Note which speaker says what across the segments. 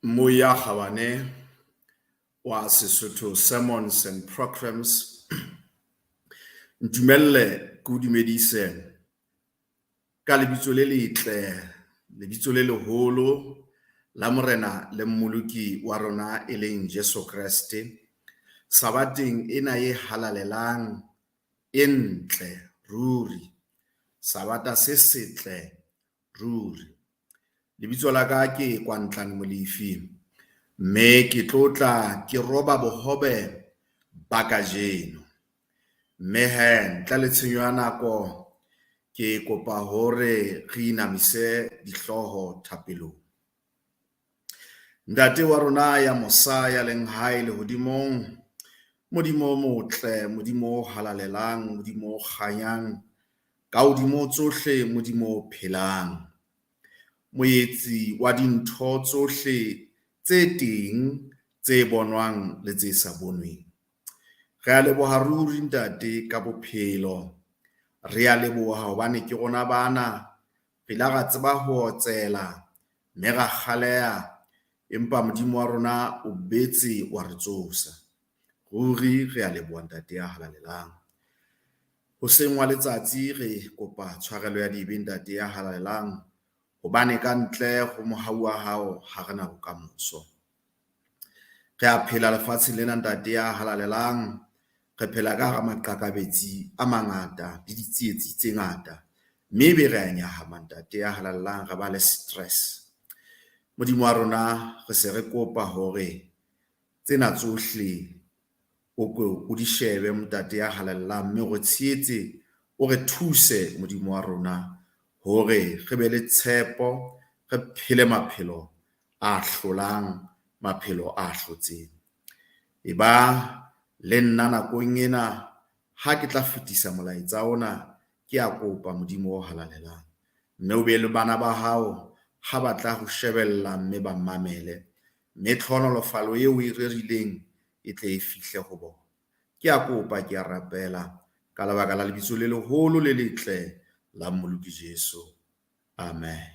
Speaker 1: Moya Kgabane wa Sesotho Sermons and Programs. Ntumelle ke o dumedise ka lebitso le letle, lebitso le leholo la Morena le Mmoloki wa rona e leng Jesu Kreste. Sabateng ena e halalelang e ntle ruri, Sabata se setle ruri. Lebitso la ka ke Kwantlane Molefi, mme ke tlotla ke roba bohobe ba kajeno. Mme he ntle le tshenyo ya nako ke kopa hore re inamise dihlooho thapelong. Ntate wa rona ya mosa ya leng hae lehodimong, Modimo o motle, Modimo o halalelang, Modimo o kganyang, ka hodimo tsohle Modimo o phelang. Moetsi wa dintho tsohle tse teng, tse bonwang le tse sa bonweng. Re a leboha ruri ntate ka bophelo. Re a leboha hobane ke rona bana re ile ra tseba ho otsela mme ra kgaleha, empa Modimo wa rona o betse wa re tsosa. Ruri re a leboha ntate ya halalelang. Hoseng wa letsatsi re kopa tshwarelo ya dibe ntate ya halalelang, hobane ka ntle ho mohau wa hao ha re na bokamoso. Re a phela lefatsheng lena ntate ya halalelang, re phela ka hara maqakabetsi a mangata le ditsietsi tse ngata, mme ebe re a nyahama ntate ya halalelang, re ba le stress. Modimo wa rona re se re kopa hore tsena tsohle o ko o di shebe ntate ya halalelang, mme o re tshehetse, o re thuse Modimo wa rona hore re be le tshepo, re phele maphelo a hlolang, maphelo a hlotseng. E ba le nna nakong ena ha ke tla fetisa molaetsa ona, ke a kopa Modimo o halalelang, mme o be le bana ba hao ha ba tla ho shebella mme ba mamele, mme tlhohonolofalo eo o e rerileng e tle e fihle ho bona. Ke a kopa, ke a rapela ka lebaka la lebitso le leholo le letle la Mmoloki Jesu. Amen.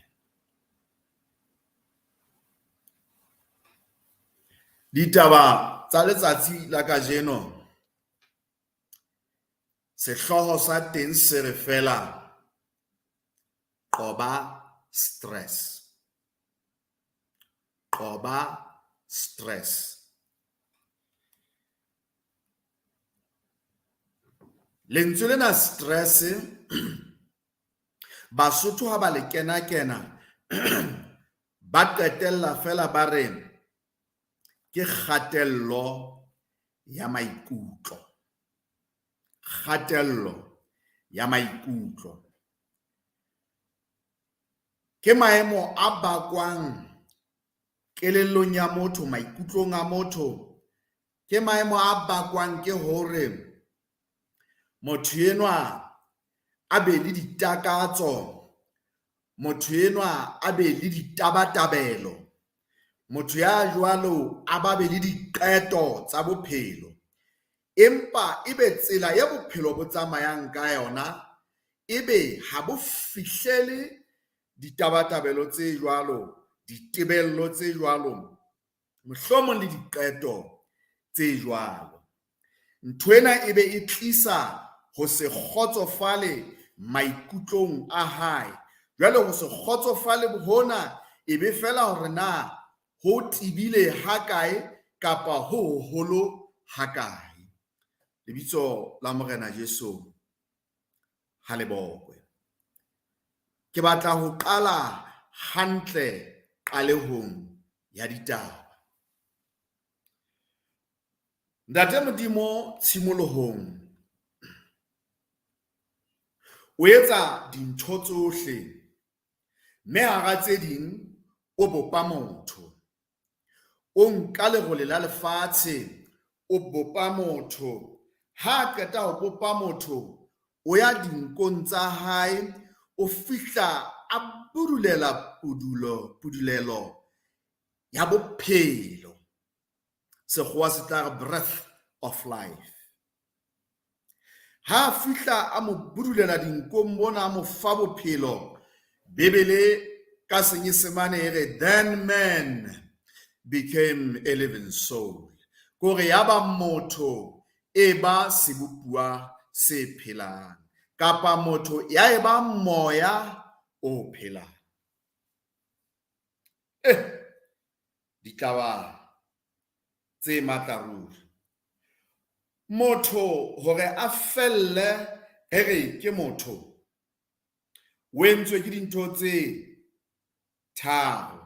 Speaker 1: Ditaba tsa letsatsi la kajeno, sehlooho sa teng se re fela qoba stress. Qoba stress. Lentswe lena stress Basotho ha ba le kena-kena ba qetella fela ba re ke kgatello ya maikutlo. Kgatello ya maikutlo. Ke maemo a bakwang kelellong ya motho, maikutlong a motho. Ke maemo a bakwang ke hore motho enwa a be le ditakatso, motho enwa a be le ditabatabelo, motho ya jwalo a ba be le diqeto tsa bophelo, empa ebe tsela e bophelo bo tsamayang ka yona ebe ha bo fihlele ditabatabelo tse jwalo, ditebello tse jwalo, mohlomong le diqeto tse jwalo. Ntho ena e be e tlisa ho se kgotsofale maikutlong a hae. Jwale ho se kgotsofale hona e be fela hore na ho tebile hakae kapa ho hoholo hakae. Lebitso la Morena Jesu ha le bokwe. Ke batla ho qala hantle qalehong ya ditaba. Ntate Modimo tshimolohong o etsa dintho tsohle mme hara tse ding o bopa motho. O nka lerole la lefatshe, o bopa motho. Ha a qeta ho bopa motho, o ya dinkong tsa hae, o fihla a budulela pudulo, pudulelo ya bophelo. Sekgowa se tla re breath of life. Ha a fihla a mo budulela dinkong mona, a mo fa bophelo, Bibele ka Senyesemane e re then man became a living soul. Kore yaba motho e ba sebopuwa se phelang kapa motho ya eba moya o phelang. Ditaba tse matla ruri. Motho hore a felle re re ke motho o entswe ke dintho tse tharo.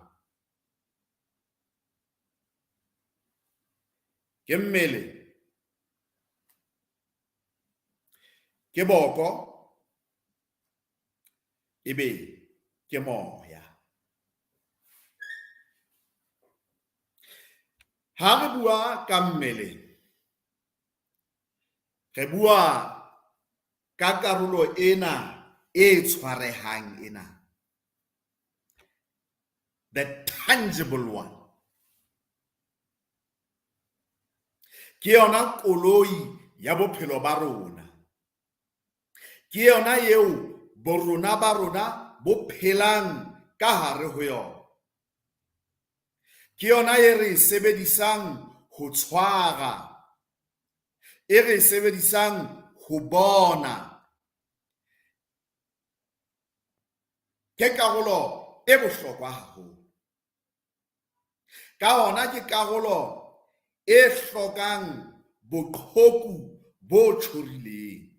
Speaker 1: Ke mmele, ke boko, ebe ke moya. Ha re bua ka mmele, re bua ka karolo ena e tshwarehang ena, the tangible one. Ke yona koloi ya bophelo ba rona. Ke yona eo borona ba rona bo phelang ka hare ho yona. Ke yona e re sebedisang ho tshwara, e re sebedisang ho bona. Ke karolo e bohlokwa haholo. Ka hona ke karolo e hlokang boqhoku bo tjhorileng.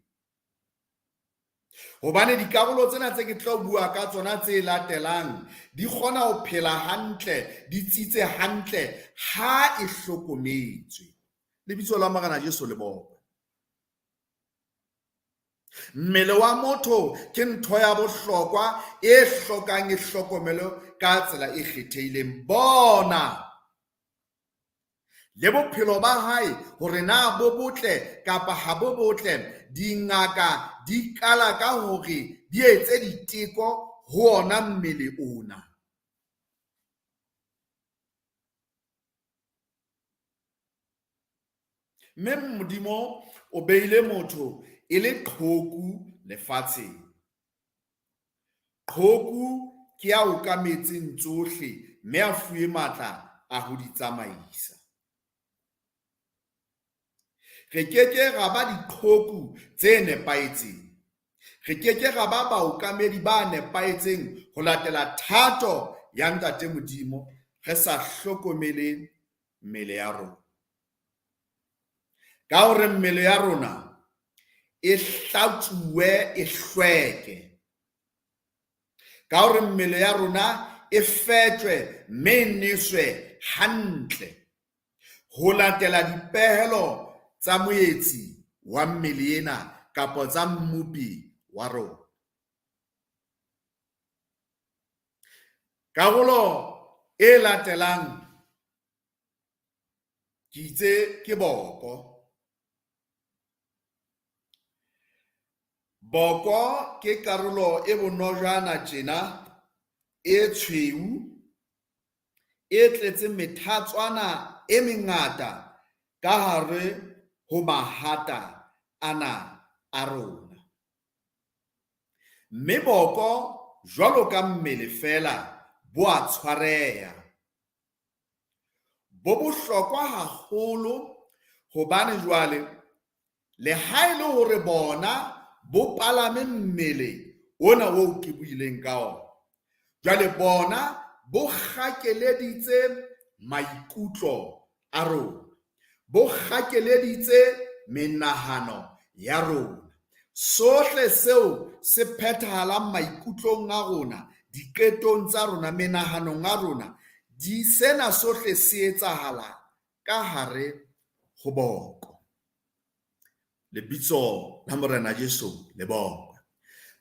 Speaker 1: Hobane dikarolo tsena tse ke tlo bua ka tsona tse latelang di kgona ho phela hantle, di tsitse hantle ha e hlokometswe. Lebitso la Morena Jesu le bokwe. Mmele wa motho ke ntho ya bohlokwa e hlokang e hlokomelo ka tsela e kgethehileng. Bona le bophelo ba hae hore na bo botle kapa ha bo botle, dingaka di qala ka hore di etse diteko ho ona mmele ona. Mme Modimo o beile motho e le qhoku lefatsheng. Qhoku ke ya okametseng tsohle mme a fuwe matla a ho di tsamaisa. Re keke ra ba diqhoku tse nepahetseng. Re keke ra ba baokamedi ba nepahetseng ho latela thato ya Ntate Modimo re sa hlokomele mmele ya rona. Ka hore mmele ya rona e hlatsuwe, e hlweke. Ka hore mmele ya rona e fetjwe mme e neswe hantle ho latela dipehelo tsa moetsi wa mmele ena kapa tsa mmopi wa rona. Karolo e latelang ke itse ke boko. Boko ke karolo e bonojana tjena e tshweu e tletseng methatswana e mengata ka hare ho mahata ana a rona. Mme boko jwalo ka mmele fela bo a tshwareha. Bo bohlokwa haholo hobane jwale le ha e le hore bona bo palame mmele ona oo ke buileng ka ona. Jwale bona bo kgakeleditse maikutlo a rona, bo kgakeleditse menahano ya rona. Sohle seo se phethahalang maikutlong a rona, diqetong tsa rona, menahanong a rona, di sena sohle se etsahala ka hare ho boko. Lebitso la Morena Jesu le bokwe.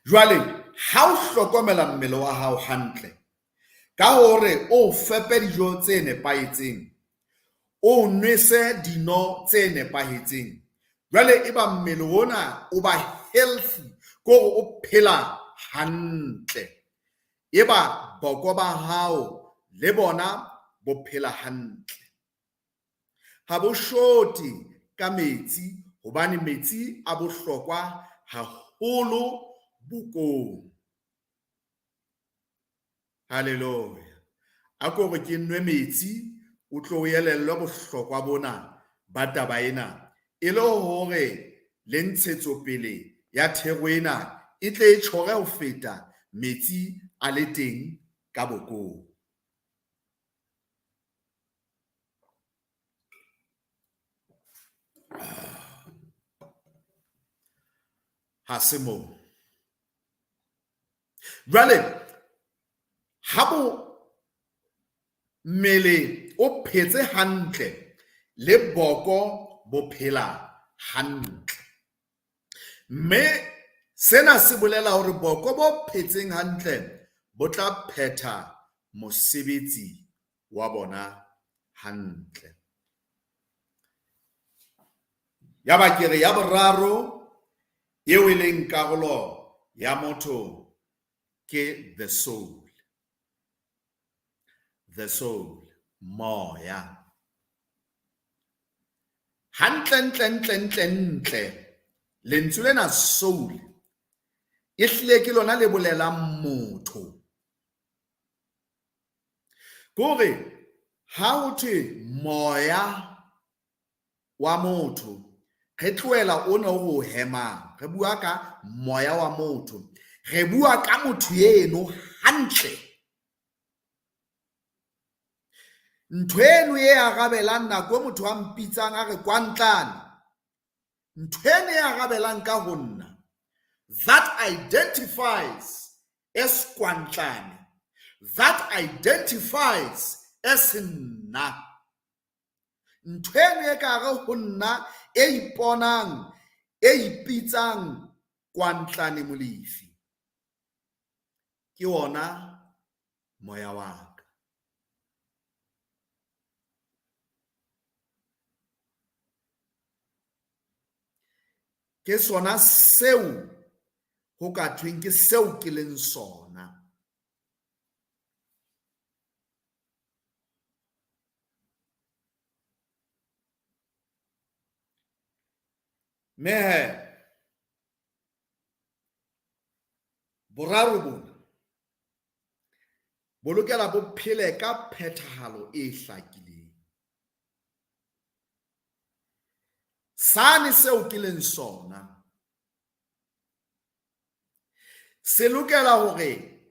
Speaker 1: Jwale ha o hlokomela mmele wa hao hantle ka hore o fepe dijo tse nepahetseng, o nwese dino tse nepahetseng, jwale eba mmele ona o ba healthy, ke hore o phela hantle. Eba boko ba hao le bona bo phela hantle. Ha bo shote ka metsi hobane metsi a bohlokwa haholo bokong. Hallelujah. A ko re ke nwe metsi, O tlo o elellwe bohlokwa bona ba taba ena e le hore le ntshetsopele ya thero ena e tle e tjhore ho feta metsi a le teng ka bokong. Ha se moo. Jwale ha bo mmele o phetse hantle le boko bo phela hantle. Mme sena se bolela hore boko bo phetseng hantle bo tla phetha mosebetsi wa bona hantle. Yaba ke re ya boraro eo e leng karolo ya motho ke the soul. The soul, moya. Hantle ntle ntle ntle ntle lentswe lena soul e hlile ke lona le bolelang motho. Ke hore ha ho thwe moya wa motho re tlohela ona o re o hemang, re bua ka moya wa motho, re bua ka motho eno hantle. Ntho eno e arabelang nako e motho a mpitsang a re kwantlane, ntho eno e arabelang ka ho nna, that identifies as kwantlane, that identifies as nna. Ntho eno e ka hare ho nna e iponang, e ipitsang kwantlane Molefi, ke ona moya wa ka. Ke sona seo ho ka thweng ke seo ke leng sona. Mme he, boraro bona bo lokela bo phele ka phethahalo e hlakileng. Sane seo ke leng sona se lokela hore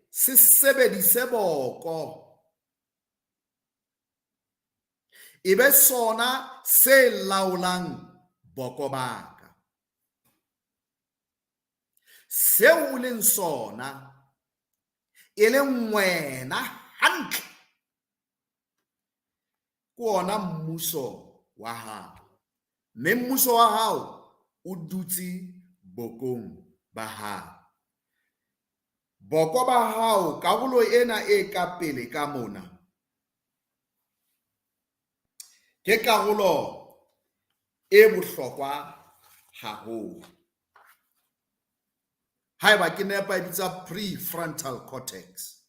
Speaker 1: se sebedise boko, e be sona se laolang boko ba ka. Seo o leng sona e leng wena hantle ke ona mmuso wa hao, mme mmuso wa hao o dutse bokong ba hao. Boko ba hao, karolo ena e ka pele ka mona, ke karolo e bohlokwa haholo. Haeba ke nepa e bitsa prefrontal cortex.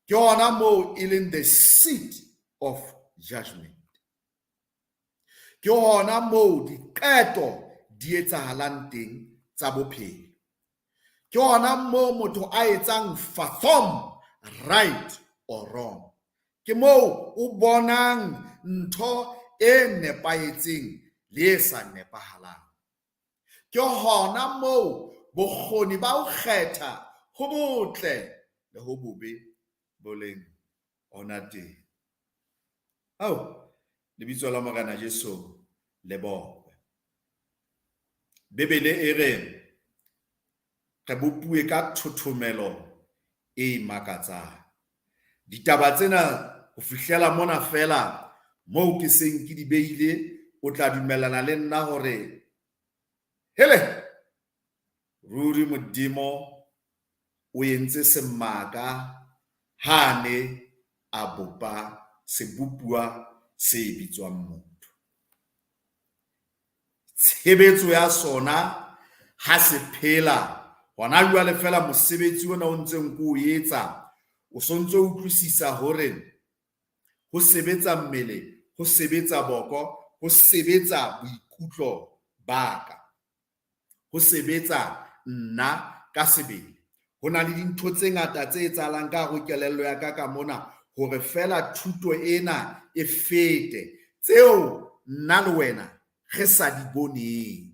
Speaker 1: Ke hona moo e leng the seat of judgment. Ke hona moo diqeto di etsahalang teng tsa bophelo. Ke hona moo motho a etsang fathom right or wrong. Ke moo o bonang ntho e nepahetseng le e sa nepahalang. Ke hona moo bokgoni ba ho kgetha ho botle le ho bobe bo leng hona teng. Ao, lebitso la Morena Jesu le bokwe. Bibele e re re bopuwe ka thothomelo e makatsang. Ditaba tsena ho fihlela mona feela moo ke seng ke di beile, o tla dumellana le nna hore hele ruri Modimo o entse semaka ha a ne a bopa sebopuwa se bitswang motho. Tshebetso ya sona ha se phela hona jwale feela mosebetsi ona o ntseng ke o etsa, o sontso o utlwisisa hore ho sebetsa mmele, ho sebetsa boko, ho sebetsa boikutlo ba ka, ho sebetsa nna ka sebele. Ho na le dintho tse ngata tse etsahalang ka hare ho kelello ya ka ka mona. hore feela thuto ena e fete, tseo nna le wena re sa di boneng.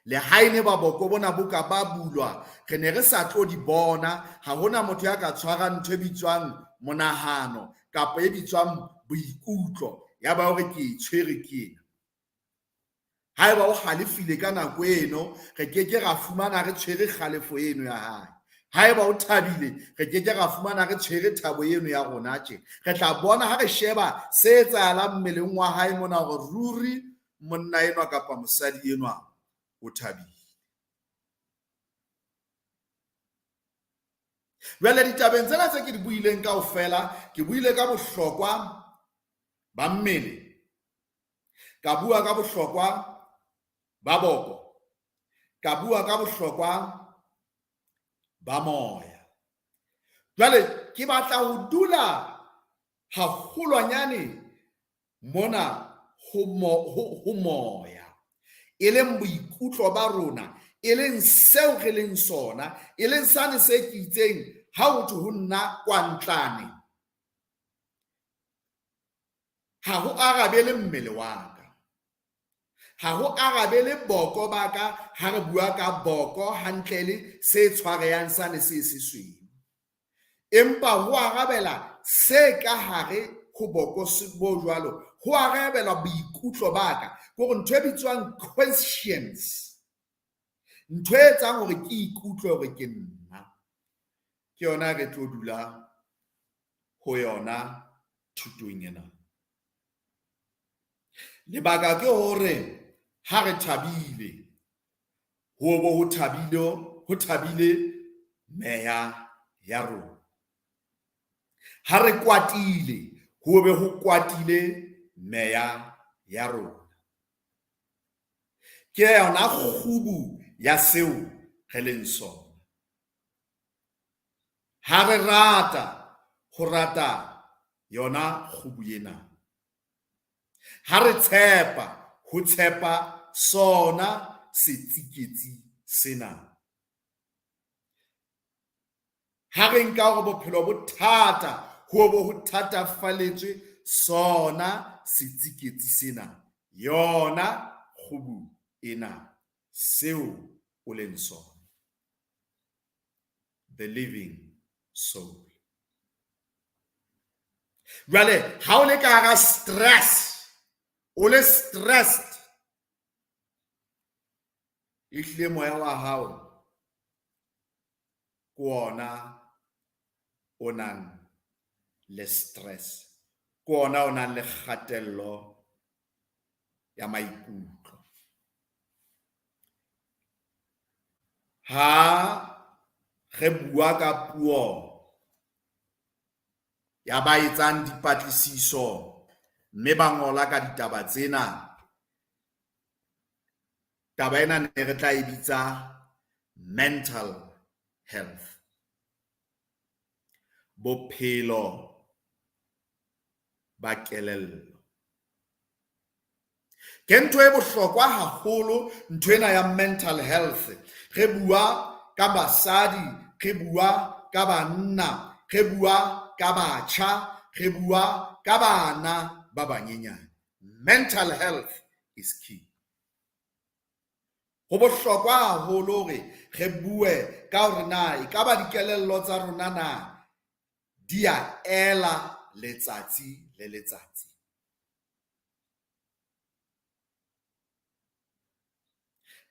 Speaker 1: Le ha e ne ba boko bona bo ka ba bulwa, re ne re sa tlo di bona. Ha hona motho ya ka tshwarang ntho e bitswang monahano kapa e bitswang boikutlo ya ba hore ke e tshwere ke ena. Haeba o halefile ka nako eno, re ke ke ra fumana re tshwere kgalefo eno ya hae. Haeba o thabile, re ke ke ra fumana re tshwere thabo eno ya rona tje. Re tla bona ha re sheba se etsahalang mmeleng wa hae mona hore ruri monna enwa kapa mosadi enwa o thabile. Jwale ditabeng tsena tse ke di buileng kaofela, ke buile ka bohlokwa ba mmele, ka bua ka bohlokwa ba boko, ka bua ka bohlokwa ba moya. Jwale ke batla ho dula haholwanyane mona ho moya, e leng boikutlo ba rona, e leng seo re leng sona, e leng sane se ke itseng ha ho thwe ho nna kwantlane, ha ho arabele mmele wa ka, ha ho arabele boko ba ka. Ha re bua ka boko hantle le se tshwarehang sane se sesweu, empa ho arabela se ka hare ho boko bo jwalo, ho arabela boikutlo ba ka, ke hore ntho e bitswang conscience, ntho e etsang hore ke ikutlwe hore ke nna, ke yona re tlo dula ho yona thutong ena. Lebaka ke hore ha re thabile, ho bo ho thabile meya ya rona. Ha re kwatile, ho be ho kwatile meya ya rona. Ke yona kgubu ya seo re leng sona. Ha re rata, ho rata yona kgubu ena. Ha re tshepa, ho tshepa sona setsiketsi sena. Ha re nka hore bophelo bo thata, ho bo ho thatafaletswe sona setsiketsi sena, yona kgubu ena, seo o leng sona. The living soul. Jwale ha o le ka hara stress, o le stressed, ehlile moya wa hao ke ona o nang le stress, ke ona o nang le kgatello ya maikutlo. Ha re bua ka puo ya ba etsang dipatlisiso mme ba ngola ka ditaba tsena, taba ena ne re tla e bitsa mental health, bophelo ba kelello. Ke ntho e bohlokwa haholo ntho ena ya mental health. Re bua ka basadi, re bua ka banna, re bua ka batjha, re bua ka bana ba banyenyane. Mental health is key. Ho bohlokwa haholo hore re bue ka hore na ekaba dikelello tsa rona na di a ela letsatsi le letsatsi.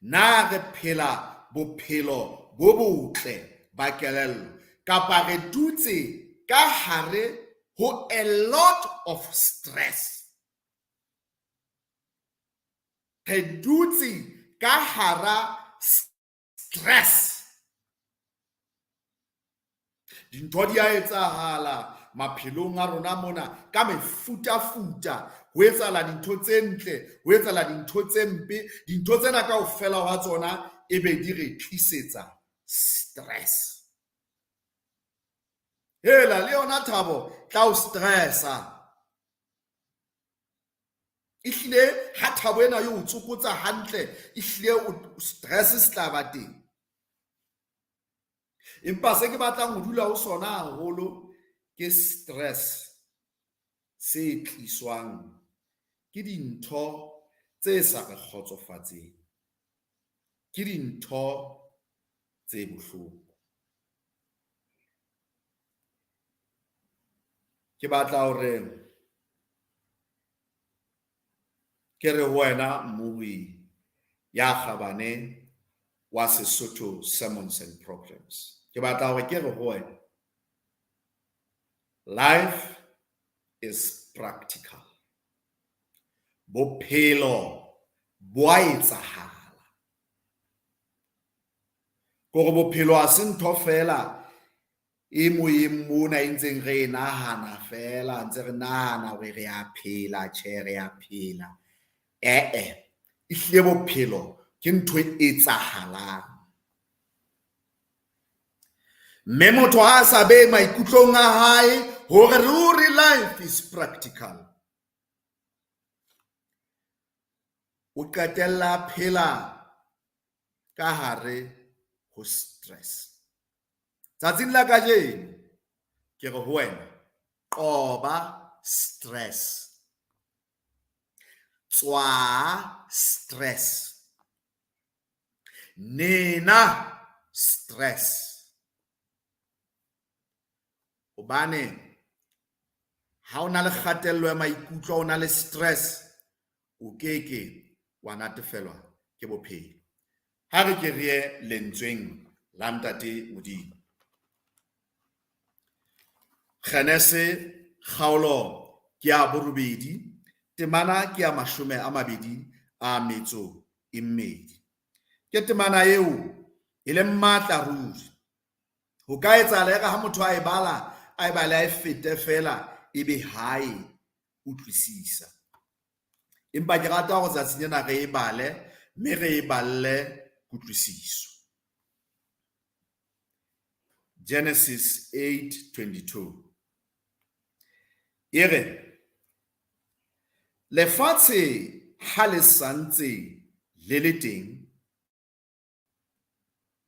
Speaker 1: Na re phela bophelo bo botle ba kelello kapa re dutse ka hare ho a lot of stress? Re dutse ka hara stress. Dintho di a etsahala maphelong a rona mona ka mefutafuta, ho etsahala dintho tse ntle, ho etsahala dintho tse mpe, dintho tsena kaofela hwa tsona ebe di re tlisetsa stress. Hela le yona thabo tla o stressa. Ehlile ha thabo ena yo o tsokotsa hantle, ehlile o stress se tla ba teng. Empa se ke batlang ho dula ho sona haholo Ke stress se tliswang ke dintho tse sa re kgotsofatseng. Ke dintho tse bohloko. Ke batla hore ke re ho wena mmohi ya kgabane wa Sesotho Sermons and Programs. Ke batla hore ke re ho wena, life is practical. Bophelo bo a etsahala. Kore bophelo ha se ntho feela e moyeng mona e ntseng re e nahana feela, ntse re nahana hore re a phela, tjhe re a phela. Eh-eh, ehlile bophelo ke ntho e etsahalang. Mme motho ha a sa behe maikutlong a hae hore ruri life is practical, o qetella a phela ka hare ho stress. Tsatsing la kajeno ke re ho wena, qoba stress, tswa stress, nena stress. Hobane ha o na le kgatello ya maikutlo, o na le stress, o keke wa natefelwa ke bophelo. Ha re ke re ye lentsweng la Ntate Modimo. Genese kgaolo ke ya borobedi, temana ke ya 22. Ke temana eo e leng matla ruri. Ho ka etsahala ere ha motho a e bala, a e bale a e fete fela, ebe ha e utlwisisa. Empa ke rata hore tsatsing lena re e bale, mme re e balle kutlwisiso. Genesis 8:22. E re, lefatshe ha le santse le le teng,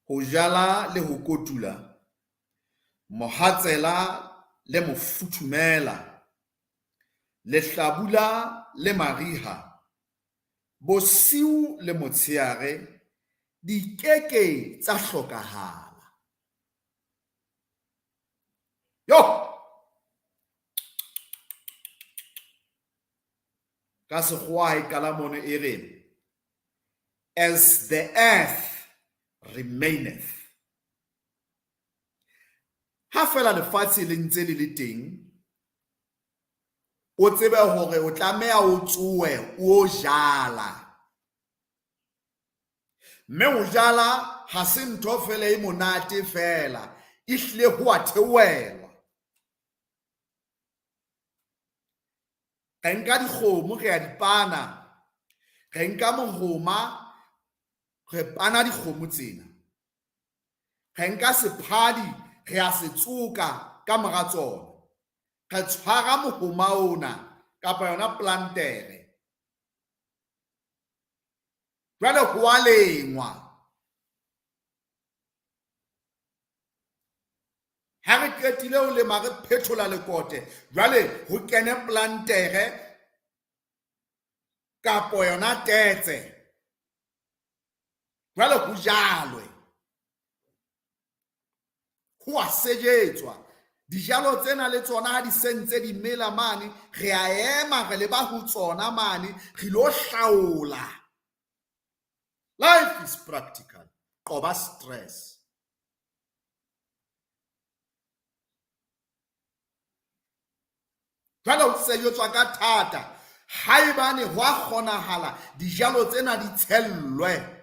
Speaker 1: ho jala le ho kotula, mohatsela le mofuthumela, lehlabula le mariha, bosiu le motsheare di keke tsa hlokahala. Yo! Ka sekgowa ha e qala mono e re, as the earth remaineth. Ha fela lefatshe le ntse le le teng, o tsebe hore o tlameha o tsohe o jala. Mme ho jala ha se ntho fela e monate fela, ehlile ho a theohelwa. Re nka dikgomo re a di pana, re nka mohoma re pana dikgomo tsena, re nka sephadi re a se tsoka ka mora tsona, re tshwara mohoma ona kapa yona plantere. Jwale ho a lengwa. Ha re qetile ho lema re phethola lekote, jwale ho kene plantere kapo yona tetse. Jwale ho jalwe. Ho a sejetswa. Dijalo tsena le tsona ha di sentse di mela mane, re a ema re leba ho tsona mane, re lo hlaola. Life is practical. Qoba stress. Jwale ho sejetswa ka thata. Haebane ho a kgonahala dijalo tsena di tshellwe.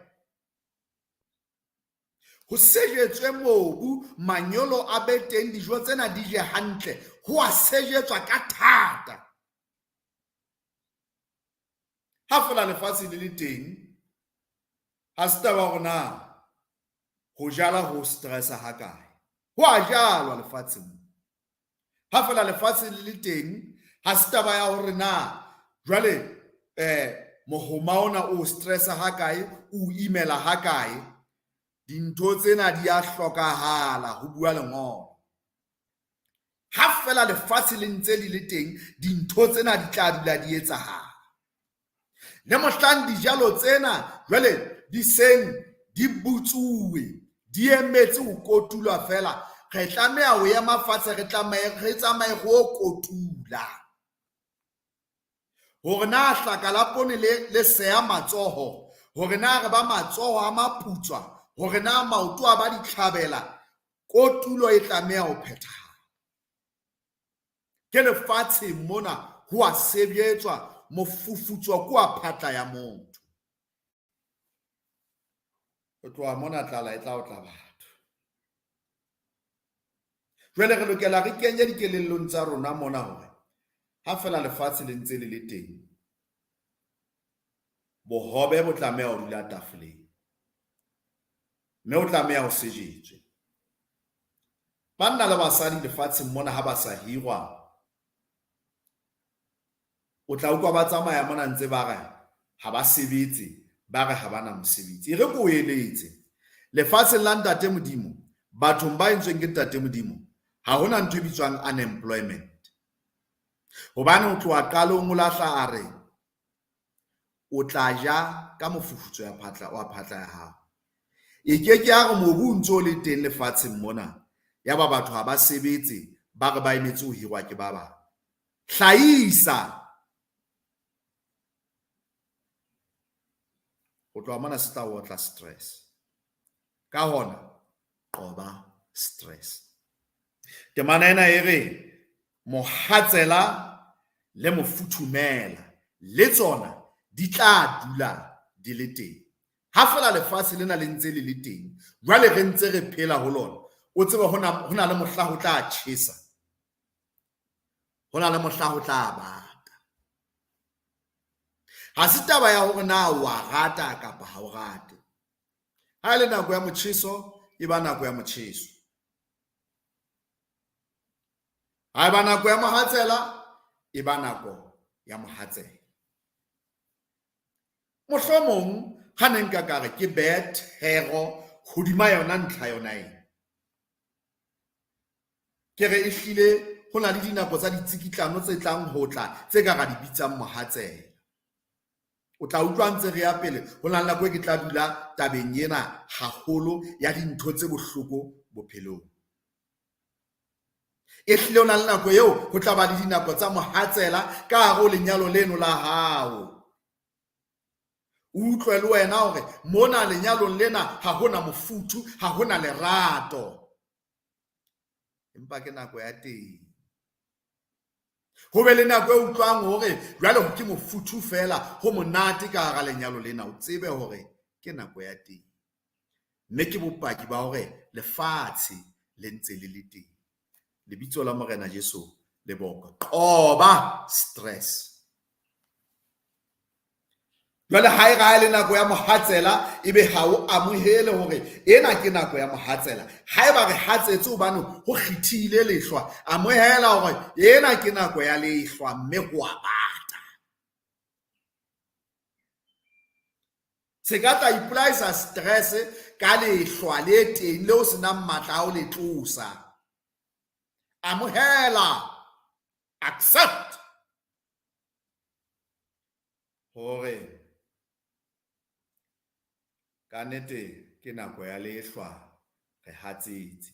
Speaker 1: Ho sejetswe mobu, manyolo a be teng, dijo tsena di je hantle. Ho a sejetswa ka thata. Ha feela lefatshe le le teng, ha se taba hore na ho jala ho stressa ha kae. Ho a jalwa lefatsheng. Ha feela lefatshe le le teng, ha se taba ya hore na jwale mohoma ona o stressa ha kae, o imela ha kae. Dintho tsena di a hlokahala ho bua lengolo. Ha feela lefatshe le ntse le le teng, dintho tsena di tla dula di etsahala. Le mohlang dijalo tsena jwale di seng di butsuwe, di emetse ho kotulwa feela, re tlameha ho ema fatshe, re tsamaye re o kotula. Hore na hlaka la poone le seha matsoho, hore na re ba matsoho a maputswa, hore na maoto a ba ditlhabela, kotulo e tlameha ho phethahala. Ke lefatsheng mona ho a sebetswa, mofufutswa ke wa phatla ya motho. Ho tloha mona tlala e tla otla batho. Jwale re lokela re kenye dikelellong tsa rona mona hore ha feela lefatshe le ntse le le teng, bohobe bo tlameha ho dula tafoleng, mme o tlameha ho sejetswe. Banna le basadi lefatsheng mona ha ba sa hirwa, o tla utlwa ba tsamaya mona ntse ba re ha ba sebetse, ba re ha ba na mosebetsi. E re ke o eletse, lefatsheng la Ntate Modimo, bathong ba entsweng ke Ntate Modimo, ha hona ntho e bitswang unemployment. Hobane ho tloha qalong o lahla a re o tla ja ka mofufutso ya phatla wa phatla ya hao. E ke ke ya re mobu o ntso o le teng lefatsheng mona, ya ba batho ha ba sebetse, ba re ba emetse ho hirwa ke ba bang. Hlahisa. Ho tloha mona se tla otla stress. Ka hona qoba stress. Temana ena e re mohatsela le mofuthumela le tsona di tla dula di le teng. Ha feela lefatshe lena le ntse le le teng, jwale re ntse re phela ho lona, o tsebe ho na le mohla ho tla tjhesa, ho na le mohla ho tla bata. Ha se taba ya hore na wa rata kapa ha o rate. Ha e le nako ya motjheso, e ba nako ya motjheso. Ha e ba nako ya mohatsela, e ba nako ya mohatsela. Mohlomong ha ne nka ka re ke behe thero hodima yona ntlha yona ena. Ke re ehlile ho na le dinako tsa ditsikitlano tse tlang ho tla tse ka ra di bitsang mohatsela. O tla utlwa ntse re ya pele, ho na le nako e ke tla dula tabeng ena haholo ya dintho tse bohloko bophelong. Ehlile ho na le nako eo ho tla ba le dinako tsa mohatsela ka hare ho lenyalo leno la hao. O utlwe le wena hore mona lenyalong lena ha hona mofuthu, ha hona lerato. Empa ke nako ya teng. Ho be le nako e utlwang hore jwale ke mofuthu feela, ho monate ka hara lenyalo lena, o tsebe hore ke nako ya teng. Mme ke bopaki ba hore lefatshe le ntse le le teng. Lebitso la Morena Jesu le bokwe. Qoba stress. Jwale ha e ra le nako ya mohatsela, ebe ha o amohele hore ena ke nako ya mohatsela. Haeba re hatsetse hobane ho kgethile lehlwa, amohela hore ena ke nako ya lehlwa mme ho a bata. Se ka tla ipolaisa stress ka lehlwa le teng leo senang matla a ho le tlosa. Amohela, accept hore ka nnete ke nako ya lehlwa, re hatsetse.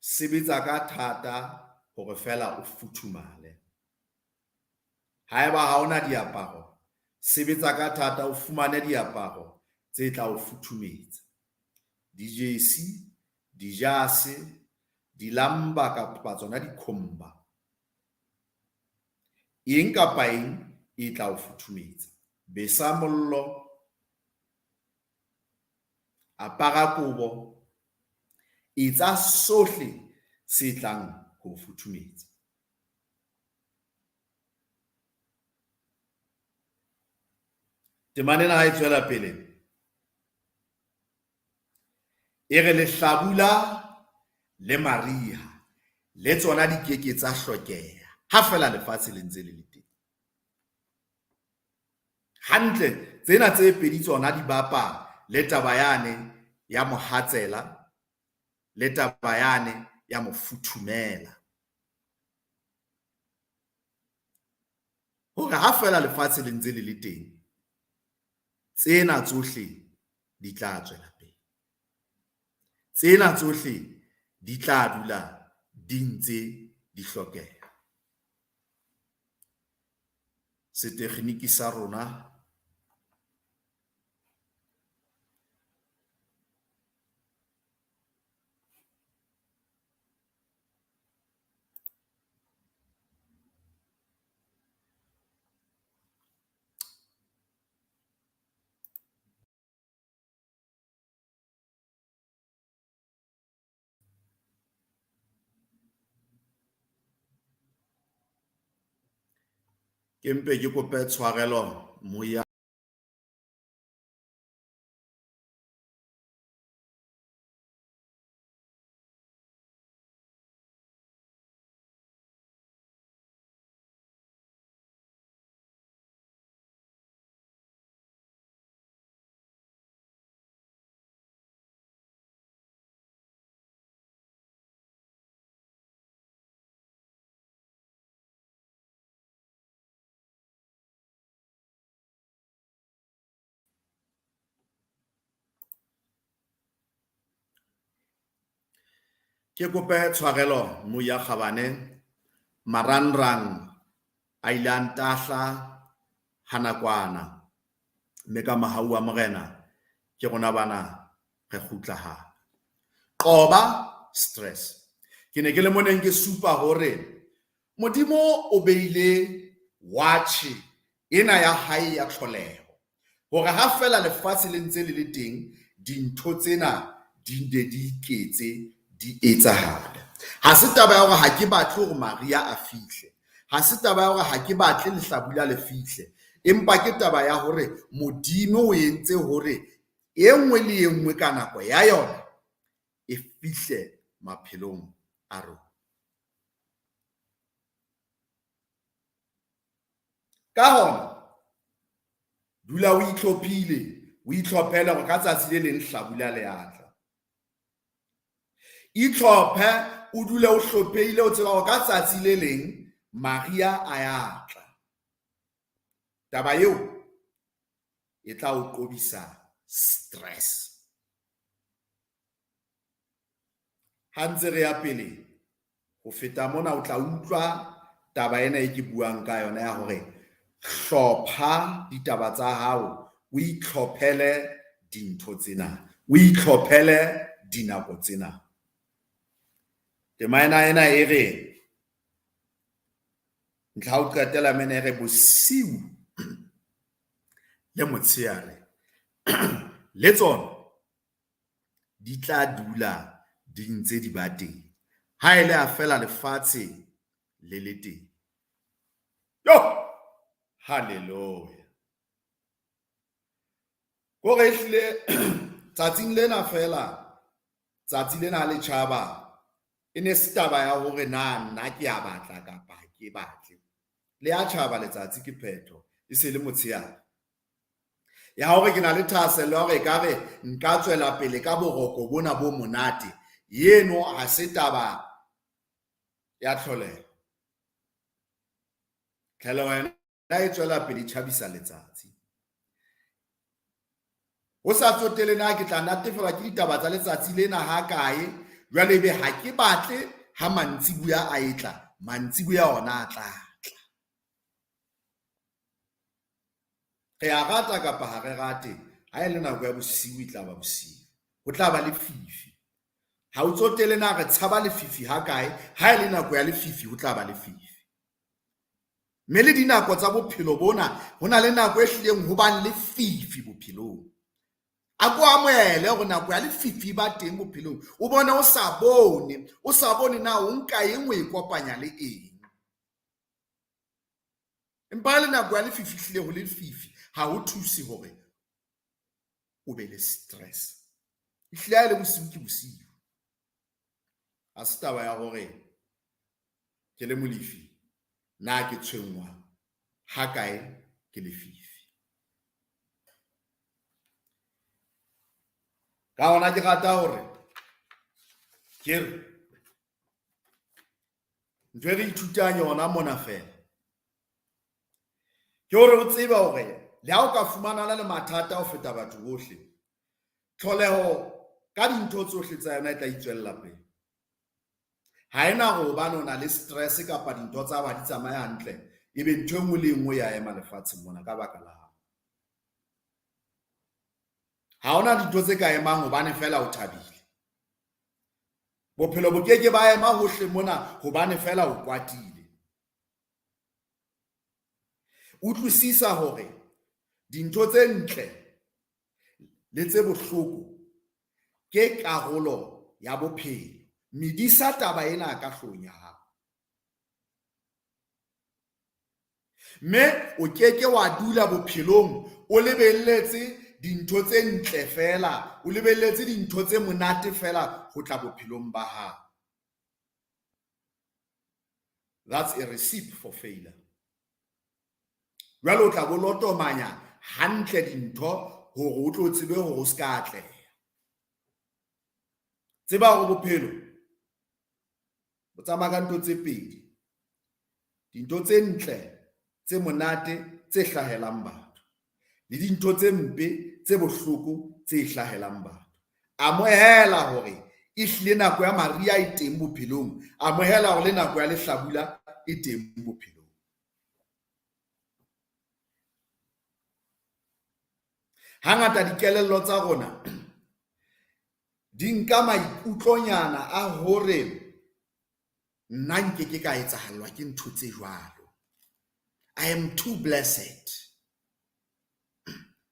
Speaker 1: Sebetsa ka thata hore feela o futhumale. Haeba ha ona diaparo, sebetsa ka thata o fumane diaparo tse tla o futhumetsa. Dijesi, dijase, dilamba kapa tsona dikhomba. Eng kapa eng e tla o futhumetsa. Besa mollo, apara kobo, etsa sohle se tlang ho futhumetsa. Temana ena ha e tswela pele e re lehlabula le mariha le tsona di keke tsa hlokeha ha feela lefatshe le ntse le le teng. Hantle tsena tse pedi tsona di bapa le taba yane ya mohatsela le taba yane ya mofuthumela. Hore ha feela lefatshe le ntse le le teng, tsena tsohle di tla tswela pele. Tsena tsohle di tla dula di ntse di hlokeha. Setekgeniki sa rona Ke mpe ke kope tshwarelo moya. Ke kope tshwarelo Moya Kgabane, marangrang a ile a ntahla ha nakwana mme ka mohau wa Morena ke rona bana re kgutla hape. Qoba stress. Ke ne ke le moneng ke supa hore Modimo o beile watjhe ena ya hae ya tlholeho hore ha feela lefatshe le ntse le le teng, dintho tsena di nne di iketse, di etsahale. Ha se taba ya hore ha ke batle hore mariha a fihle, ha se taba ya hore ha ke batle lehlabula le fihle, empa ke taba ya hore Modimo o entse hore e nngwe le e nngwe ka nako ya yona e fihle maphelong a rona. Ka hona, dula o itlhophile, o itlhophele hore ka tsatsi le leng hlabula le a tla. Itlhophe, o dule o hlophehile, o tseba hore ka tsatsi le leng mariha a ya tla. Taba eo e tla o qobisa stress. Ha ntse re ya pele ho feta mona, o tla utlwa taba ena e ke buang ka yona ya hore hlopha ditaba tsa hao, o itlhophele dintho tsena, o itlhophele dinako tsena. Temana ena e re ntlha ho qetela mena e re bosiu le motshehare le tsona di tla dula di ntse di ba teng ha e le a feela lefatshe le le teng. Yo! Hallelujah. Kore ehlile tsatsing lena feela, tsatsi lena le tjhaba, e ne se taba ya hore na nna ke a batla kapa ha ke batle. Le a tjhaba letsatsi ke phetho, e se le motshehare. Ya hore ke na le thahasello ya hore ekare nka tswela pele ka boroko bona bo monate, eno ha se taba ya tlholeho. Tlholeho yona e tswela pele e tjhabisa letsatsi. Ho sa tsotele na ke tla natefelwa ke ditaba tsa letsatsi lena ha kae, jwale ebe ha ke batle ha mantsibuya a etla, mantsibuya ona a tla tla. Re a rata kapa ha re rate, ha e le nako ya bosiu e tla ba bosiu. Ho tla ba lefifi. Ha o tsotele na re tshaba lefifi ha kae, ha e le nako ya lefifi ho tla ba lefifi. Mme le dinako tsa bophelo bona, ho na le nako e hlileng ho bang lefifi bophelong. A ko amohele hore nako ya lefifi e ba teng bophelong. O bone o sa bone, o sa bone na o nka eng o e kopanya le eng. Empa ha le nako ya lefifi hlile ho lefifi, ha ho thuse hore o be le stress. Ehlile ha e le bosiu ke bosiu. Ha se taba ya hore ke le Molefi na ke tshwenngwa ha kae ke lefifi. Ka hona ke rata hore ke re ntho e re ithutang yona mona feela. Ke hore o tsebe hore le ha o ka fumana le mathata ho feta batho bohle, tlholeho ka dintho tsohle tsa yona e tla itswella pele. Ha ena hore hobane o na le stress kapa dintho tsa hao ha di tsamaye hantle, ebe ntho e nngwe le e nngwe ya ema lefatsheng mona ka baka la hao. Ha hona dintho tse ka emang hobane feela o thabile. Bophelo bo keke ba ema hohle mona hobane feela o kwatile. Utlwisisa hore dintho tse ntle le tse bohloko ke karolo ya bophelo. Medisa taba ena ka hloohong ya hao. Mme o keke wa dula bophelong o lebelletse dintho tse ntle feela, o lebelletse dintho tse monate feela ho tla bophelong ba hao. That's a recipe for failure. Jwale o tla bo lotomanya hantle dintho hore o tlo tsebe hore o ska atleha. Tseba hore bophelo bo tsamaya ka ntho tse pedi. Dintho tse ntle, tse monate, tse hlahelang batho, le dintho tse mpe, tse bohloko, tse hlahelang batho. Amohela hore ehlile nako ya mariha e teng bophelong. Amohela hore le nako ya lehlabula e teng bophelong. Hangata dikelello tsa rona di nka maikutlonyana a hore nna nkeke ka etsahallwa ke ntho tse jwalo. I am too blessed.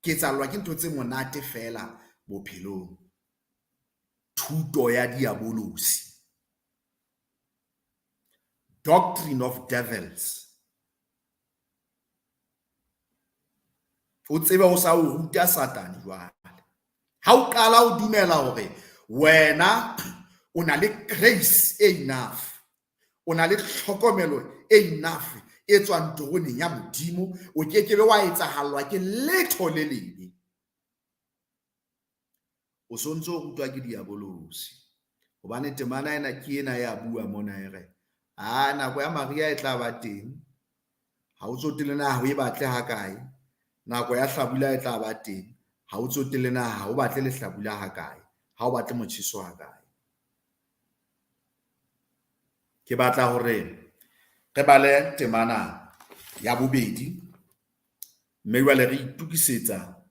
Speaker 1: Ke etsahallwa ke ntho tse monate feela bophelong. Thuto ya diabolosi. Doctrine of devils. O tsebe o sa o ruta Satane jwale. Ha o qala o dumela hore wena o na le grace e enough, o na le tlhokomelo e enough e tswang teroneng ya Modimo, o kekebe wa etsahallwa ke letho le lebe. O sontso o rutwa ke diabolosi. Hobane temana ena ke ena ya bua mona e re, a nako ya mariha e tla ba teng, ha o tsotelle na ha o e batle ha kae, nako ya hlabula e tla ba teng, ha o tsotelle na ha o batle lehlabula ha kae, ha o batle motjheso ha kae. Ke batla hore re bale temana ya bobedi, mme jwale re itukisetsa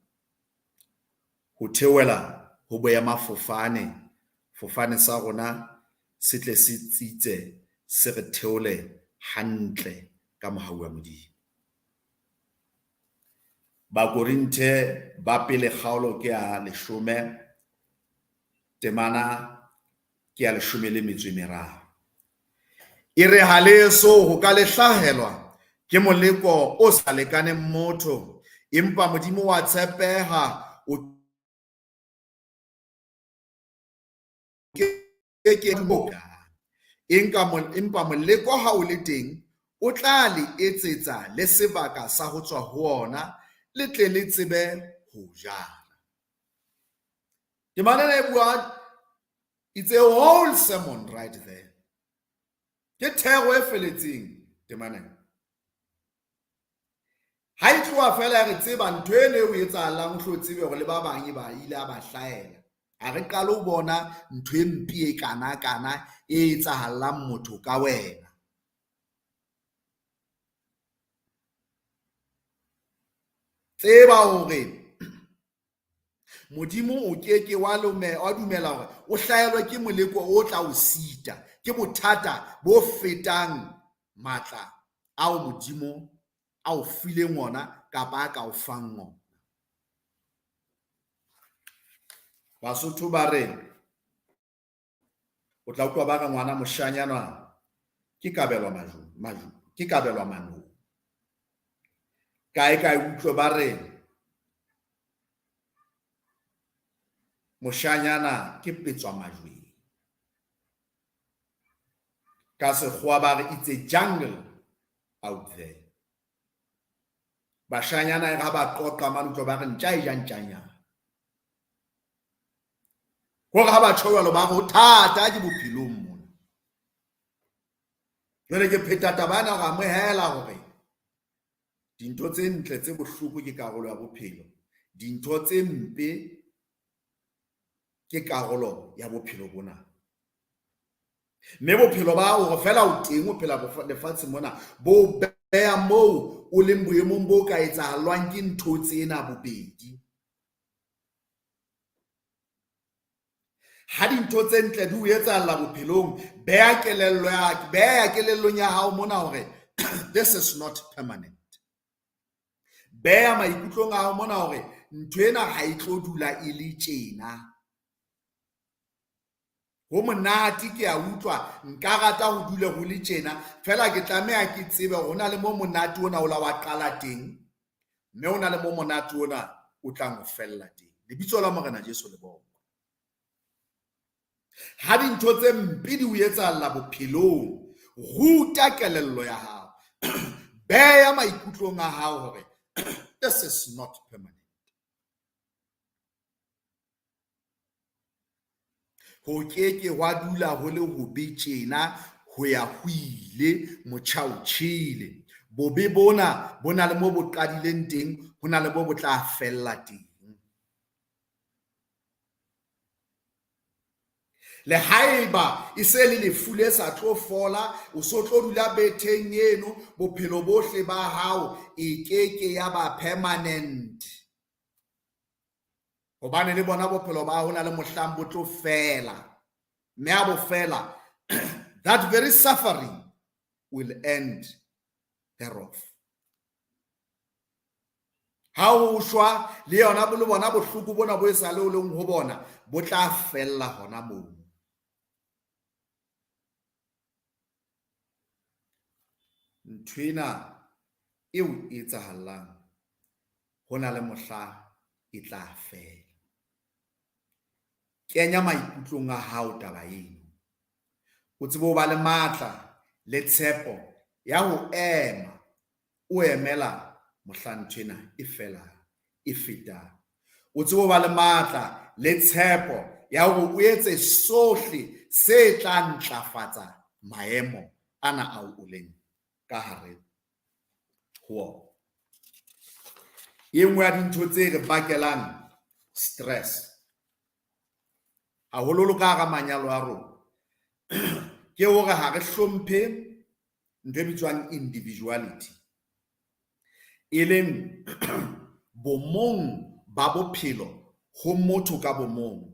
Speaker 1: ho theohela ho boemafofane, fofane sa rona se tle se tsitse, se re theole hantle ka mohau wa Modimo. Bakorinthe ba pele kgaolo ke ya 10, temana ke ya 13. E re ha le eso ho ka le hlahelwa ke moleko o sa lekaneng motho, empa Modimo wa tshepeha, o ke empa moleko ha o le teng, o tla le etsetsa le sebaka sa ho tswa ho ona, le tle le tsebe ho jara. Temana ena e bua, it's a whole sermon right there. Ke thero e feletseng temana ena. Ha e tloha feela re tseba ntho eno e o etsahalang, o hlo tsebe hore le ba bang e ba ile a ba hlahela. Ha re qale ho bona ntho e mpe e kana-kana e etsahallang motho ka wena. Tseba hore Modimo o keke wa dumela hore o hlahelwe ke moleko o tla o sita, ke bothata bo fetang matla ao Modimo a o fileng ona kapa a ka o fang ona. Basotho ba re, o tla utlwa ba re ngwana moshanyana ke kabelwa maju, ke kabelwa manong. Kae kae utlwe ba re moshanyana ke petswa majweng. Ka sekgowa ba re it's a jungle out there. Bashanyana e ha ba qoqa mane utlwa ba re ntja e ja ntjanyana. Hore ha ba tjho jwalo ba re ho thata ke bophelong mona. Jwale ke pheta taba ena re amohela hore Dintho tse ntle tse bohloko ke karolo ya bophelo. Dintho tse mpe ke karolo ya bophelo bona. Mme bophelo ba hore feela o teng o phela lefatsheng mona bo beha moo o leng boemong bo ka etsahalwang ke ntho tsena bobedi. Ha dintho tse ntle di o etsahalla bophelong, beha kelello ya beha kelellong ya hao mona hore this is not permanent. Beha maikutlong a hao mona hore ntho ena ha e tlo dula e le tjena. Ho monate ke a utlwa, nka rata ho dule ho le tjena, feela ke tlameha ke tsebe hore ho na le mo monate ona o la wa qala teng, mme ho na le mo monate ona o tlang ho fella teng. Lebitso la Morena Jesu le bokwe. Ha dintho tse mpe di o etsahalla bophelong, ruta kelello ya hao. Beha maikutlong a hao hore this is not permanent. Ho keke hwa dula ho le hobe tjena ho ya ho ile, motjha o tjhele. Bobe bona bo na le mo bo qadileng teng, ho na le mo bo tla fella teng. Le haeba e se le lefu le sa tlo fola, o so tlo dula betheng eno bophelo bohle ba hao, e keke ya ba permanent. Hobane le bona bophelo ba hao na le mohlang bo tlo fela. Mme ha bo fela, that very suffering will end thereof. Ha o shwa le yona le bona bohloko bona bo e sa le o leng ho bona bo tla fella hona moo. Nthwena eo e etsahallang ho na le mohla e tla fela. Kenya maikutlong a hao taba eno. O tsebe ho ba le matla le tshepo ya ho ema o emela mohla nthwena e felang, e fetang. O tsebe ho ba le matla le tshepo ya hore o etse sohle se tla ntlafatsa maemo ana ao o leng ka hare ho ona. E nngwe ya dintho tse re bakelang stress haholoholo ka hara manyalo a rona ke hore ha re hlomphe ntho e bitswang individuality, e leng bomong ba bophelo ho motho ka bomong.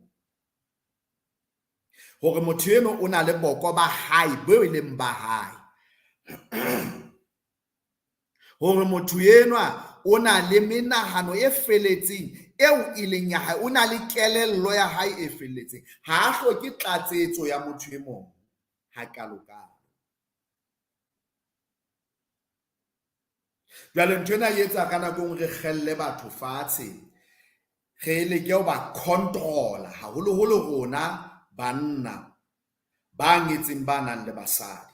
Speaker 1: Hore motho eno o na le boko ba hae bo e leng ba hae. Hore motho enwa o na le menahano e felletseng eo e leng ya hae, o na le kelello ya hae e felletseng. Ha a hloke tlatsetso ya motho e mong hakalo-kalo. Jwale ntho ena e etsa ka nako e nngwe re kgelle batho fatshe, re leke ho ba control-a, haholoholo rona banna ba nyetseng ba nang le basadi.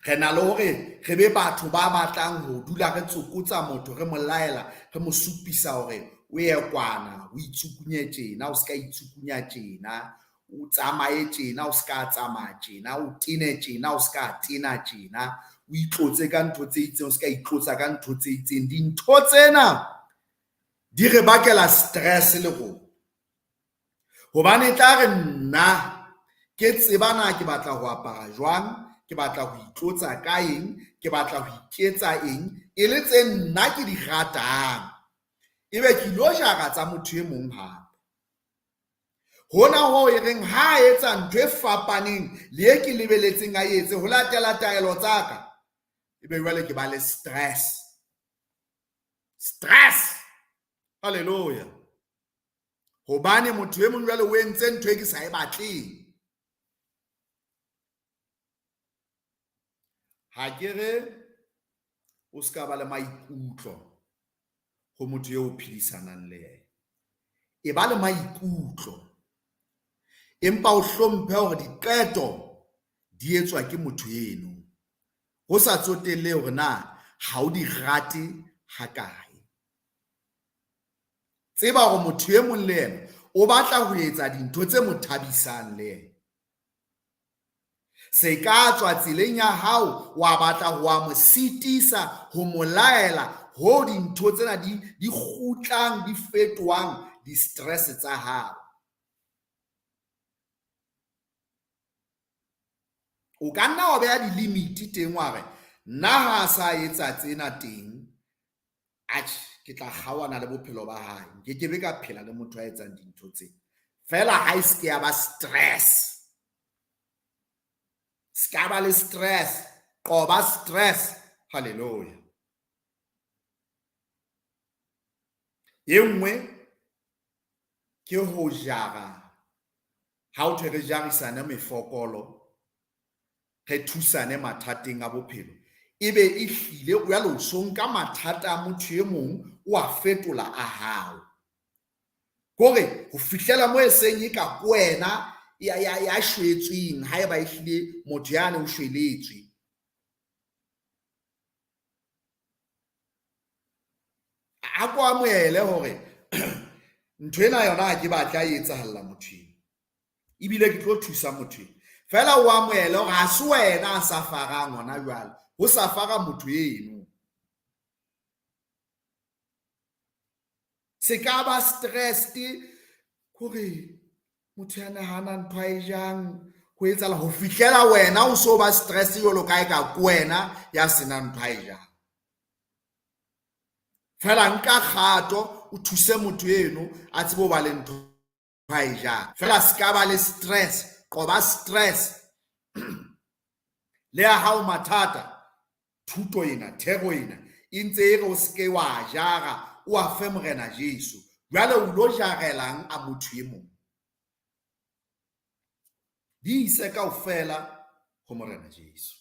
Speaker 1: Re na le hore re be batho ba batlang ho dula re tsokotsa motho, re mo laela, re mo supisa hore o ye kwana, o itsukunye tjena, o ska itsukunya tjena, o tsamaye tjena, o ska tsamaya tjena, o tene tjena, o ska tena tjena, o itlotse ka ntho tse itseng, o ska itlotsa ka ntho tse itseng. Dintho tsena di re bakela stress le rona. Hobane e tla re nna ke tseba na ke batla ho apara jwang, ke batla ho itlotsa ka eng, ke batla ho iketsa eng, e le tse nna ke di ratang. Ebe ke ilo jara tsa motho e mong hape. Hona hoo e reng ha a etsa ntho e fapaneng le e ke lebeletseng a etse ho latela taelo tsa ka, ebe jwale ke ba le stress. Stress! Hallelujah! Hobane motho e mong jwale o entse ntho e ke sa e batleng. Ha ke re o ska ba le maikutlo ho motho eo o phedisanang le yena. E ba le maikutlo, empa o hlomphe hore diqeto di etswa ke motho eno. Ho sa tsotelle hore na ha o di rate hakae. Tseba hore motho e mong le yena o batla ho etsa dintho tse mo thabisang le yena. Se ka tswa tseleng ya hao wa batla ho wa mo sitisa, ho mo laela ho dintho tsena di di kgutlang di fetohang di-stress tsa hao. O ka nna wa beha di-limit teng wa re nna ha a sa etsa tsena teng, atjhe ke tla kgaohana le bophelo ba hae. Nkekebe ka phela le motho a etsang dintho tsena. Feela ha e se ke ya ba stress. Se ka ba le stress, qoba stress. Hallelujah. E nngwe ke ho jara, ha ho thwe re jarisane mefokolo, re thusane mathateng a bophelo, ebe e hlile jwale o so nka mathata a motho e mong o a fetola a hao. Kore ho fihlela moo e seng e ka ke wena ya shwetsweng haeba ehlile motho yane o shweletswe. A ko amohele hore ntho ena yona ha ke batla e etsahalla motho eno, ebile ke tlo thusa motho eno. Feela o amohele hore ha se wena a sa farang hona jwale, ho sa fara motho eno. Se ka ba stressed hore motho ya nahana ntho a e jang, ho etsahala ho fihlela wena o so ba stress jwalo ka e ka ke wena ya senang ntho a e jang. Feela nka kgato o thuse motho eno a tsebe ho ba le ntho a e jang. Feela se ka ba le stress, qoba stress. Le ya hao mathata, thuto ena, thero ena e ntse e re o se ke wa jara, o a fe Morena Jesu. Jwale o lo jarelang a motho e mong? Di ise kaofela ho Morena Jesu.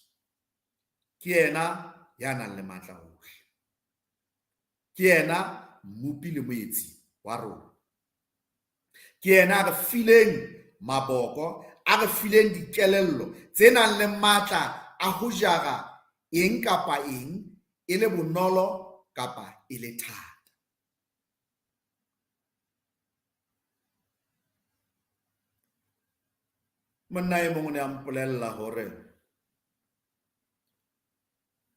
Speaker 1: Ke yena ya nang le matla ohle. Ke yena mmopi le moetsi wa rona. Ke yena a re fileng maboko, a re fileng dikelello tse nang le matla a ho jara eng kapa eng, e le bonolo kapa e le thata. Monna e mong o ne a mpolella hore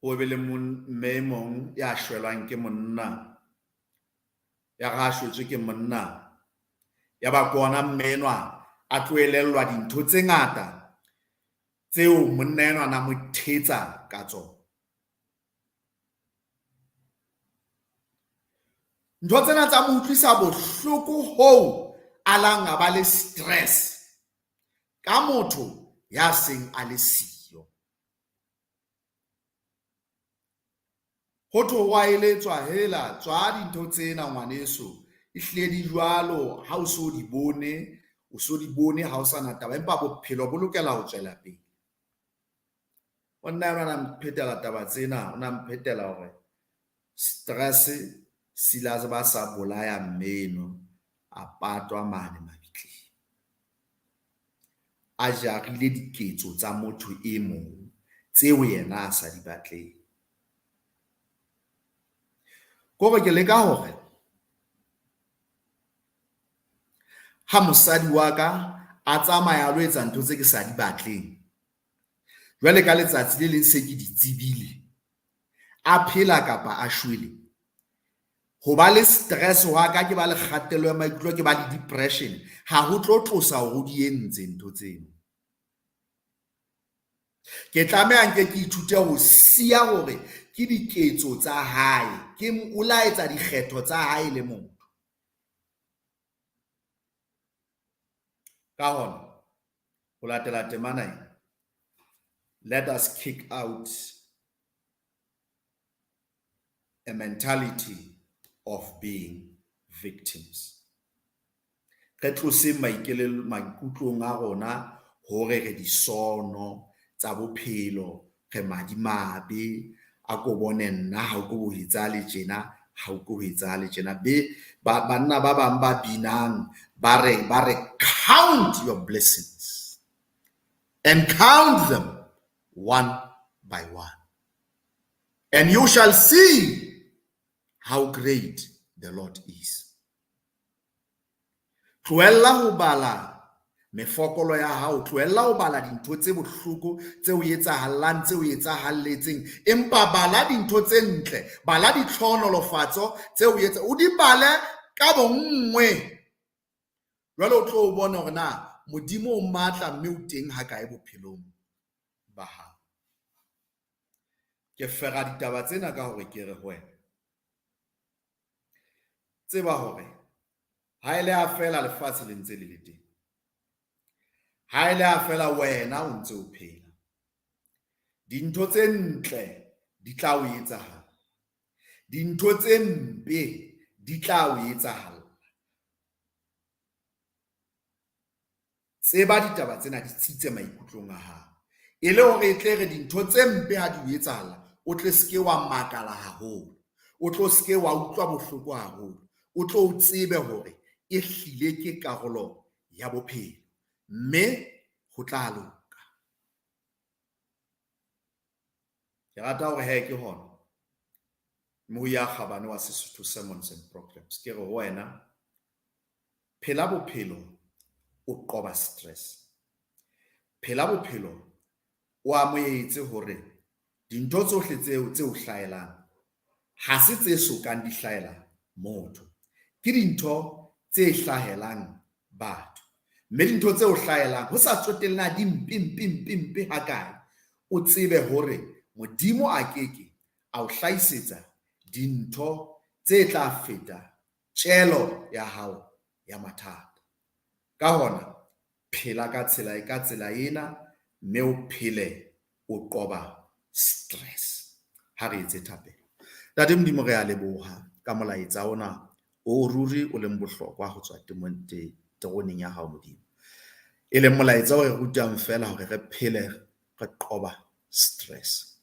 Speaker 1: o be le mme e mong ya shwelwang ke monna, ya re ha shwetswe ke monna, ya ba ke ona mme enwa a tlo elellwa dintho tse ngata tseo monna enwa na mo thetsa ka tsona. Ntho tsena tsa mo utlwisa bohloko hoo a lang a ba le stress ka motho ya seng a le siyo. Ho thwe ho a eletswa, hela tswa dintho tsena ngwaneso, ehlile di jwalo ha o so di bone, o so di bone ha o sana taba, empa bophelo bo lokela ho tswela pele. Monna enwa na mphetela taba tsena, o na mphetela hore stress sila ba sa bolaya mmeno, a patwa mane mabitleng. A jarile diketso tsa motho e mong tseo yena a sa di batleng. Kore ke leka hore ha mosadi wa ka a tsamaya a lo etsa ntho tse ke sa di batleng, jwale ka letsatsi le leng se ke di tsebile, a phela kapa a shwele, ho ba le stress wa ka, ke ba le kgatello ya maikutlo, ke ba le depression, ha ho tlo tlosa hore o di entse ntho tseno. Ke tlameha nke ke ithute ho siya hore ke diketso tsa hae, ke o la etsa dikgetho tsa hae le motho. Ka hona, ho latela temana ena, let us kick out a mentality of being victims. Re tloseng maikutlong a rona hore re disono tsa bophelo, re madimabe, a ko bone nna ha o ko bo etsahale tjena, ha o ko ho etsahale tjena. Be banna ba bang ba binang ba re count your blessings and count them one by one, and you shall see how great the Lord is. Tlohella ho bala Mefokolo ya hao, tlohella ho bala dintho tse bohloko tse o etsahallang, tse o etsahalletseng, empa bala dintho tse ntle, bala ditlhohonolofatso tse o etsa, o di bale ka bonngwe. Jwale o tlo bona hore na Modimo o matla mme o teng ha kae bophelong ba hao. Ke fera ditaba tsena ka hore ke re ho wena, tseba hore ha e le ha feela lefatshe le ntse le le teng, ha e le ha feela wena o ntse o phela, dintho tse ntle di tla o etsahala, dintho tse mpe di tla o etsahalla. Tseba ditaba tsena di tsitse maikutlong a hao e le hore e tle re dintho tse mpe ha di o etsahalla, o tle se ke wa makala haholo, o tlo se ke wa utlwa bohloko haholo, o tlo tsebe hore e hlile ke karolo ya bophelo mme ho tla loka. Ke rata hore he ke hona Moya Kgabane wa Sesotho Sermons and Programs, ke re ho wena phela bophelo o qoba stress, phela bophelo o amohetse hore dintho tsohle tseo tse o hlahelang ha se tse sokang di hlahela motho, ke dintho tse hlahelang batho, mme dintho tse o hlahelang ho sa tsotelle na di mpe mpe mpe mpe hakae, o tsebe hore Modimo a keke a o hlahisetsa dintho tse tla feta tjelo ya hao ya mathata. Ka hona phela ka tsela ena mme o phele o qoba stress. Ha re etse thapelo. Ntate Modimo, re a leboha ka molaetsa ona o ruri o leng bohlokwa ho tswa teroneng ya hao Modimo, e leng molaetsa o re rutang feela hore re phele re qoba stress,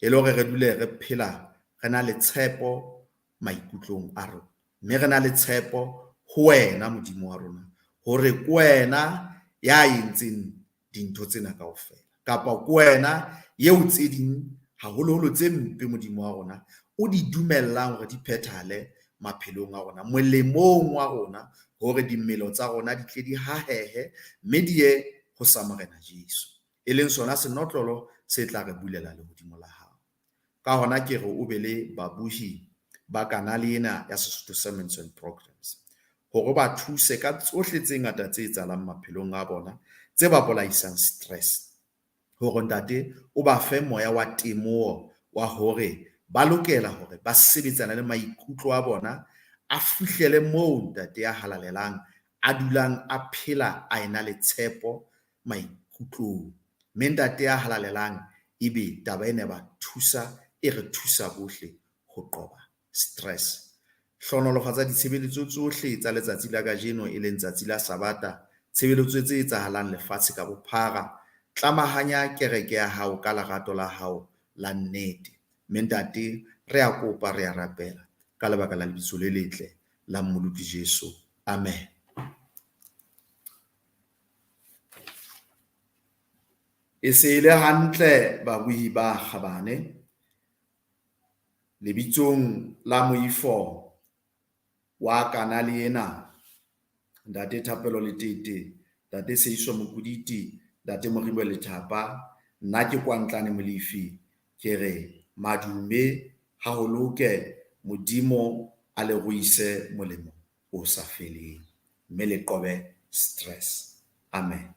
Speaker 1: e le hore re dule re phela re na le tshepo maikutlong a rona, mme re na le tshepo ho wena Modimo wa rona, hore ke wena ya entseng dintho tsena kaofela, kapa ke wena eo tse ding haholoholo tse mpe Modimo wa rona o di dumellang hore di phethahale maphelong a rona, molemong wa rona, hore dimelo tsa rona di tle di hahehe mme di ye ho sa Morena Jesu, e leng sona senotlolo se tla re bulela lehodimo la hao. Ka hona ke re o be le babuhi ba kanale ena ya Sesotho Sermons and Programs hore ba thuse ka tsohle tse ngata tse etsahalang maphelong a bona tse ba bolaisang stress, hore ntate o ba fe moya wa temoho wa hore ba lokela hore ba sebetsane le maikutlo a bona, a fihlele moo ntate ya halalelang a dulang a phela a ena le tshepo maikutlong. Mme ntate ya halalelang ebe taba ena e ba thusa, e re thusa bohle ho qoba stress. Hlohonolofatsa ditshebeletso tsohle tsa letsatsi la kajeno e leng tsatsi la Sabata, tshebeletso tse etsahalang lefatshe ka bophara. Tlamahanya kereke ya hao ka lerato la hao la nnete. Mme ntate re a kopa, re a rapela ka lebaka la lebitso le letle la Mmoloki Jesu. Amen. E se e le hantle babuhi ba kgabane, lebitsong la moifo wa kanale ena, Ntate Thapelo Letete, Ntate Seiso Mokuditi, Ntate Moribo Lethapa, nna ke Kwantlane Molefi, ke re madume ha ho loke, Modimo a le ruise molemo o sa feleng, mme le qobe stress. Amen.